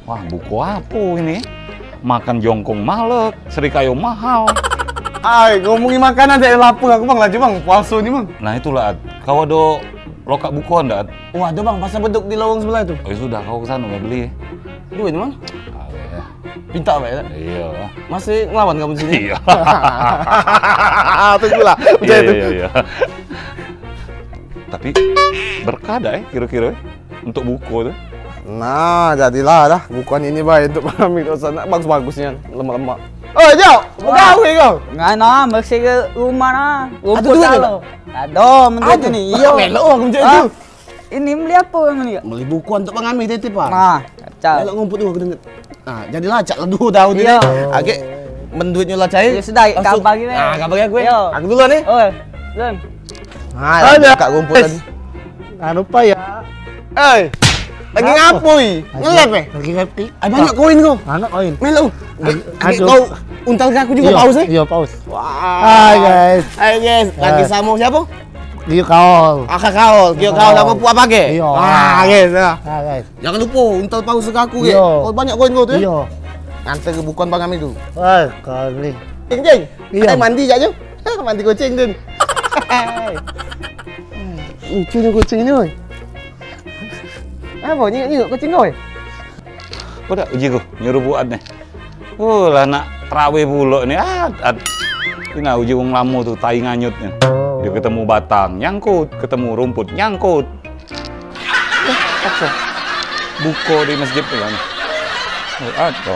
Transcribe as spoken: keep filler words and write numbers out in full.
Wah, buko apo ini? Makan jongkong malek, serikayo mahal. Ai, ngomongi makanan cak lapar aku, Bang. Laju, Bang. Puaso ni, Bang. Nah, itulah, Ad. Kau ado lokak bukoan dak, Ad? Oh, ado, Bang. Pasar Beduk di lorong sebelah tu. Oh, ya sudah, kau ke sano beli. Duit, Bang? Pinta bae, kan? Iyo. Masih ngelawan kamu di sini? Iyo. Tunggulah. Iyo, iyo, iyo. Tapi berkah dak, eh, kiro-kiro, eh, untuk buko tu? Nah, jadilah dah. Bukoan ini bae untuk kami tu sana. Bagus-bagusnya, lemak-lemak. Oh, Jo, begawe kau? Nggak, nah, bersih ke rumah, nah. Rumput tu, ado. Ado, menteri tu ni. Iyo. Melok aku macam tu. Ini beli apo kamu ni, Kak? Beli bukoan untuk pengambil titipan. Nah, kacau. Melok ngumpul tu aku dengar. Nah, jadilah cak ledu tahu tu. Iyo. Agek menduitnyo lah cair. Ya sudah, kabar gini. Nah, kabar aku. Iyo. Aku dulu ni. Oh, dulu. Nah, ada kak rumput tadi. Jangan lupa ya. Eh, lagi ngapo, i? Ngelep, eh? Lagi ngerti. Ai, banyak koin kau. Banyak koin. Melo. Agek kau untal ke aku jugo, paus, eh? Iyo, paus. Wah. Hai, guys. Hai, guys. Lagi samo siapo? Gio Kaol. Akak Kaol, Gio Kaol samo Puak Page. Iyo. Ah, guys, ya. Ah, guys. Jangan lupo, untal paus ke aku, gek. Iyo. Kau banyak koin kau tu, ya? Iyo. Nganter ke bukoan Bang Ami tu. Wah, kau ni. Jeng, jeng. Iyo. Katai mandi jak, Jeng. Mandi kucing tu. Lucu ni kucing ni, oi. Apo, nyengok-nyengok kucing kau, oi? Apo dak uji ku, nyuruh buat ni. Oh, lah nak terawih pulo ni. Ah, ad-, ini uji wong lamo tu, tai nganyut ni. Dio ketemu batang, nyangkut, ketemu rumput, nyangkut. Eh, apo? Buko di masjid tu kan. Oh, apo?